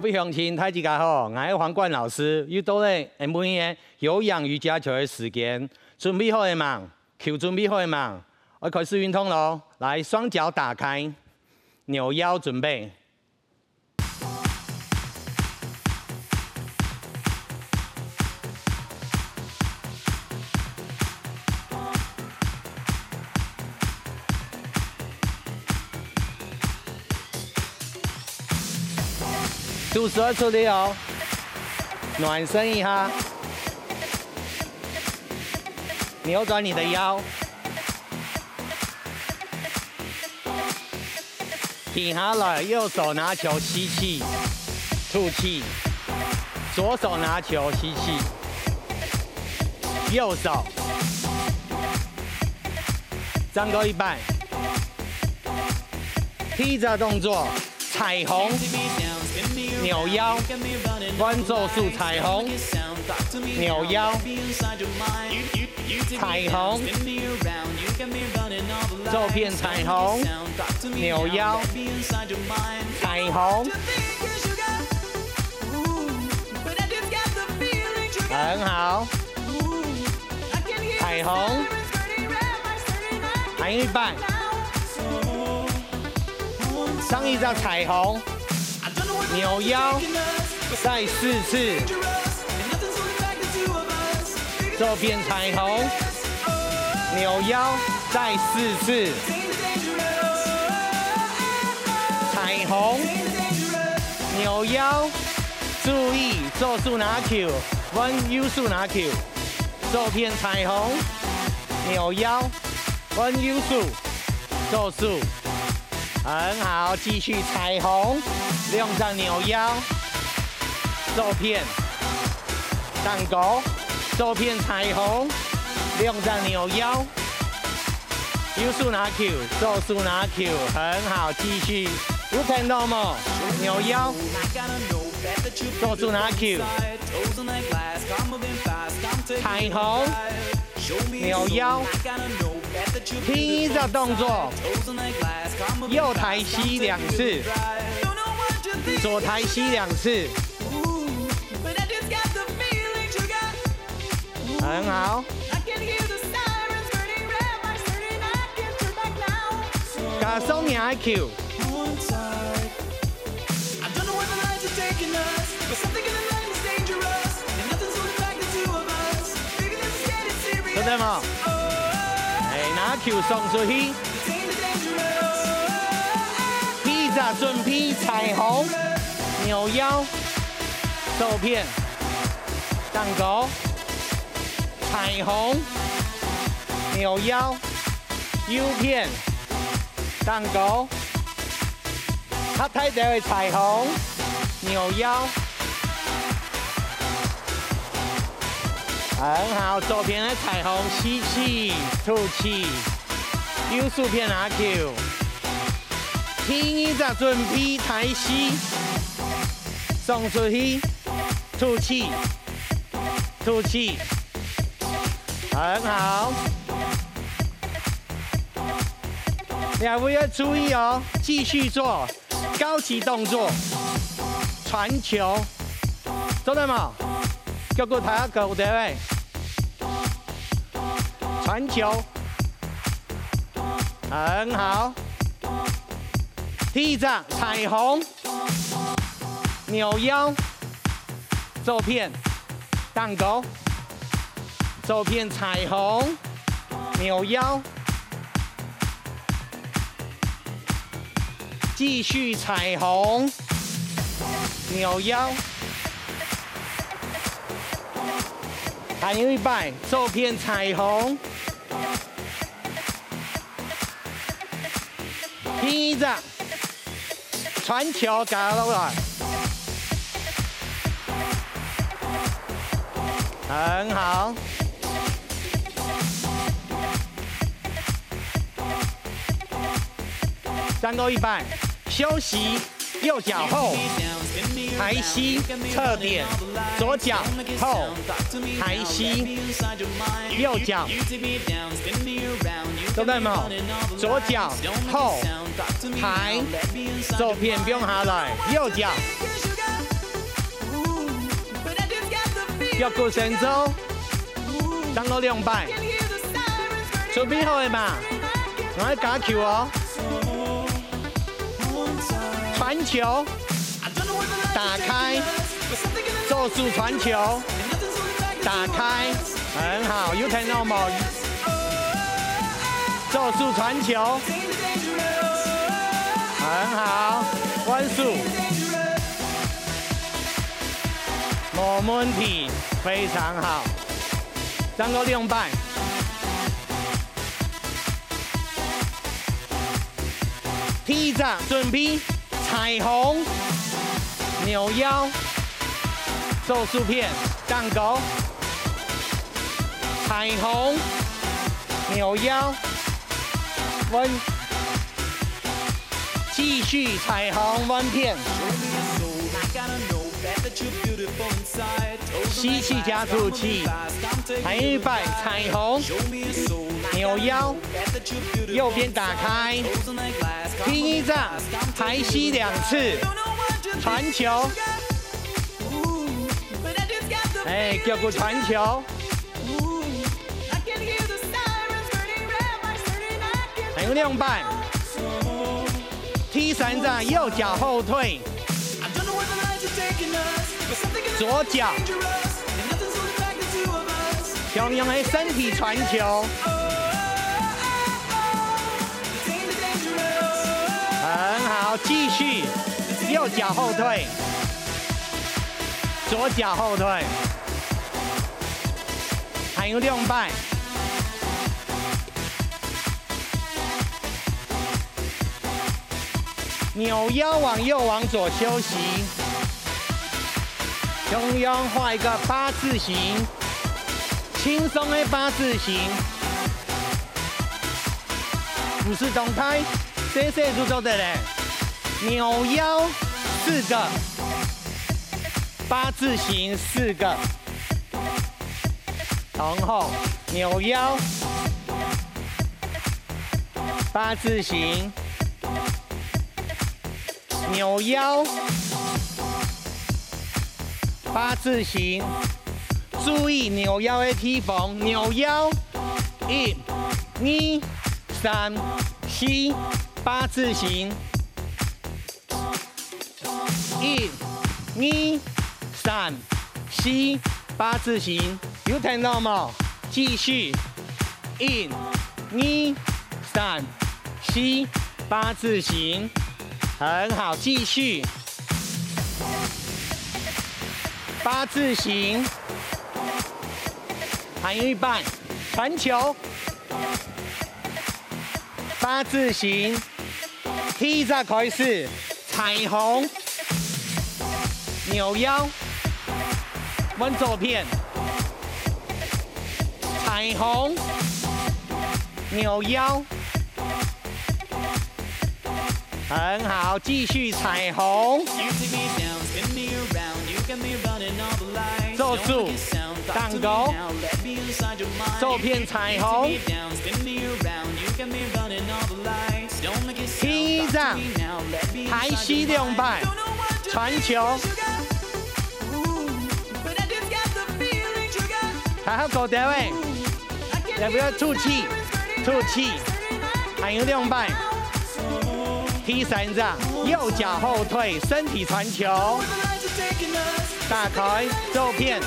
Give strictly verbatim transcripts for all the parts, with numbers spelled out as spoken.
各位鄉親，大家好，𠊎係黃冠老師，又到了𠊎等每日有氧瑜伽球个時間，準備好了吂？球準備好了吂？愛開始運動囉！來，雙腳打開，扭腰準備。 肚屎愛出力哦，暖身一下，扭轉你的腰。 停下來，右手拿球吸氣，吐氣，左手拿球吸氣，右手。再過一擺。第一隻動作，彩虹，扭腰，換左手彩虹，扭腰。 彩虹，左片彩虹，扭腰，彩虹，很好，彩虹，還有一半，上一隻彩虹。 扭腰，再四次。左片彩虹，扭腰，再四次。彩虹，扭腰，注意，左手拿球，換右手拿球。左片彩虹，扭腰，換右手，左手。 很好，繼續彩虹，兩隻扭腰，左片，蛋糕，左片彩虹，兩隻扭腰，右手拿球，左手拿球，很好，繼續，有看到無？扭腰，左手拿球，彩虹， 扭腰。第一隻動作，右抬膝兩次，左抬膝兩次。很好。加上你个球。 做得無？欸，拿球送出去。第一隻準備彩虹，扭腰，左片，蛋糕，彩虹，扭腰，右片，蛋糕。 較大兜个彩虹，扭腰。很好，左片个彩虹，吸氣，吐氣。右手片拿球。第二隻準備抬膝，送出去，吐氣，吐氣。很好。 這位要注意哦，繼續做高級動作，傳球，做得無？腳骨頭要勾著欸，傳球，很好。第一隻彩虹，扭腰，左片，蛋糕，左片彩虹，扭腰。 繼續彩虹，扭腰。還有一擺，左片彩虹。第二隻，傳球加落來。很好。 再過一擺，休息，右腳後，抬膝，側點，左腳後，抬膝，右腳，做得無？左腳後，抬，左片放下來，右腳。腳骨伸直，再過兩擺。準備好了嗎？𠊎愛加球哦。傳球，打開，左手傳球，打開，很好，有聽到無？左手傳球，很好，換手。 無問題，非常好。再過兩擺。第一隻準備，彩虹，扭腰，左手片，蛋糕，彩虹，扭腰，換 繼續彩虹換片。吸氣加吐氣，還有一擺彩虹，扭腰，右邊打開。第二隻，抬膝兩次，傳球。哎，腳骨傳球。 還有兩擺。第三隻右腳後退，左腳，同樣个身體傳球。很好，繼續，右腳後退，左腳後退。 還有兩擺。扭腰往右往左休息，同樣畫一個八字形，輕鬆个八字形，毋使動大，細細就做得了。扭腰四個，八字形四個。 然後扭腰，八字形，扭腰，八字形。注意扭腰个地方，扭腰，一、二、三、四，八字形。 一、二、三、四，八字形，有聽到無？繼續，一、二、三、四，八字形，很好，繼續，八字形，還有一半，傳球。 八字形，第一隻開始，彩虹，扭腰，換左片，彩虹，扭腰，很好，繼續彩虹。 做手，蛋糕，左片彩虹。第一隻，抬膝兩擺，傳球。還好，高調欸，要不要吐氣？吐氣。還有兩擺。 第三隻，右腳後退，身體傳球，打開，左片。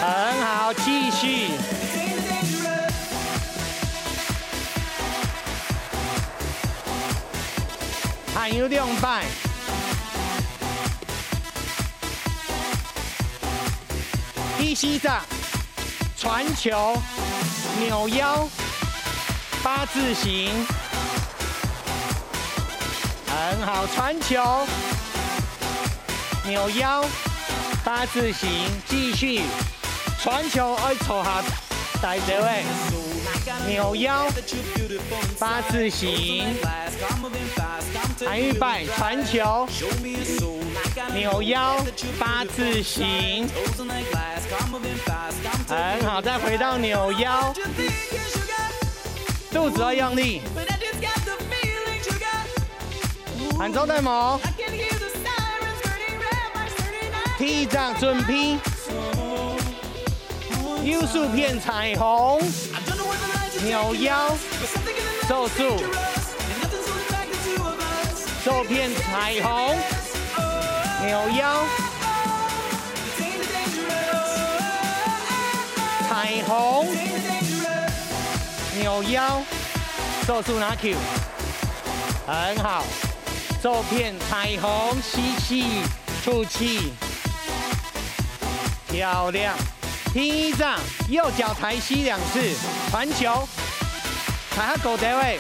很好，繼續。還有兩擺。 第四隻，傳球，扭腰，八字形。很好，傳球，扭腰，八字形，繼續。傳球愛坐下，帶走欸。扭腰，八字形。還有一擺，傳球，扭腰，八字形。 很好，再回到扭腰，肚子要用力。還做得無？第一隻準備，右手片彩虹，扭腰，左手，左片彩虹，扭腰，彩虹，扭腰，左手拿球，很好。 左片彩虹，吸氣，吐氣。漂亮。第一隻，右腳抬膝兩次，傳球，抬較高兜仔。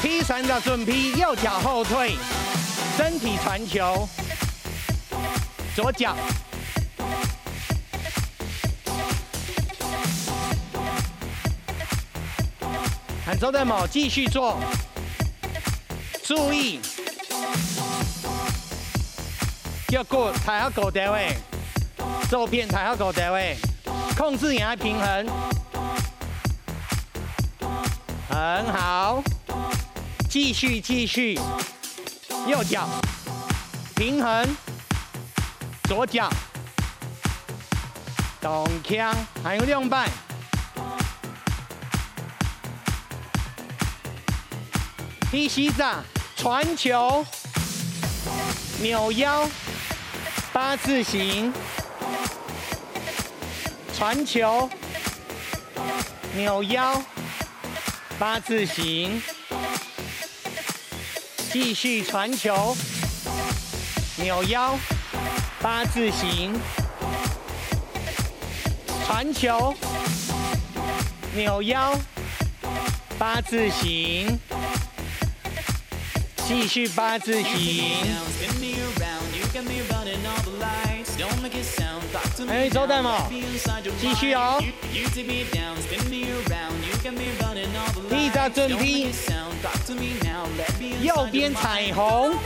第三隻準備，右腳後退，身體傳球，左腳。 還做得無？繼續做。注意，腳骨抬較高兜仔，左片抬較高兜仔，控制你个平衡。很好，繼續，繼續。 右腳，平衡，左腳，當強，還有兩擺。第四隻，傳球，扭腰，八字形，傳球，扭腰，八字形。 繼續傳球，扭腰，八字形，傳球，扭腰，八字形，繼續八字形。哎，做得無？繼續哦。 第一隻準備，右片彩虹，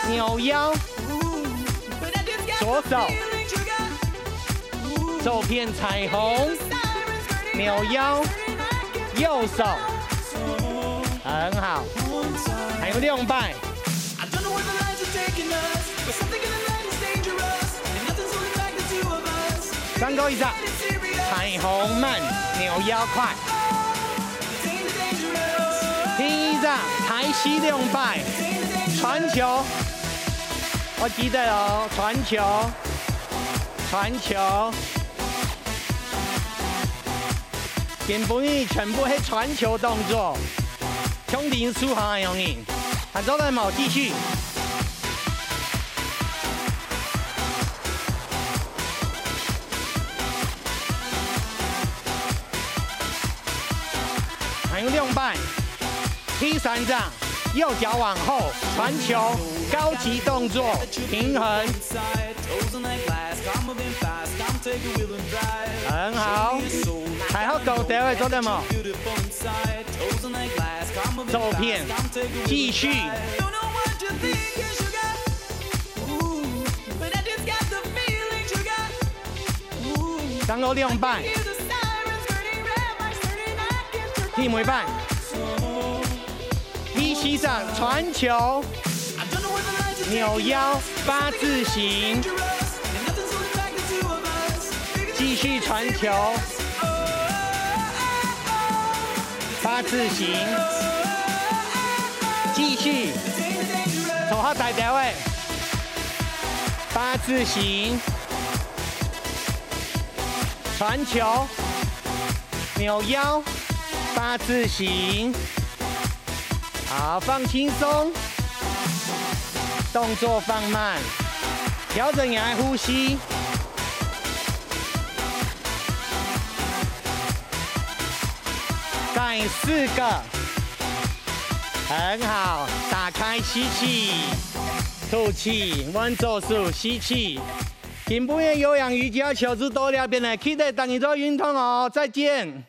扭腰，左手，左片彩虹，扭腰，右手，很好，還有兩擺。 再過一隻，彩虹慢，扭腰快。第一隻，抬膝兩擺，傳球，愛記得哦，傳球，傳球。 今晡日全部係傳球動作，像林書豪恁樣呢，還做得無？繼續。還有兩擺，第三隻，右腳往後傳球，高級動作，平衡。 很好，抬較高兜仔，做得無？左片，繼續。再過兩擺。第五擺。 第四隻傳球，扭腰，八字形，繼續傳球，八字形，繼續，頭下帶條位，八字形，傳球，扭腰，八字形。 好，放輕鬆，動作放慢，調整你的呼吸。再四個，很好，打開吸氣，吐氣，換左手吸氣。今晡日有氧瑜伽球就到這片了，記得逐日做運動哦，再見。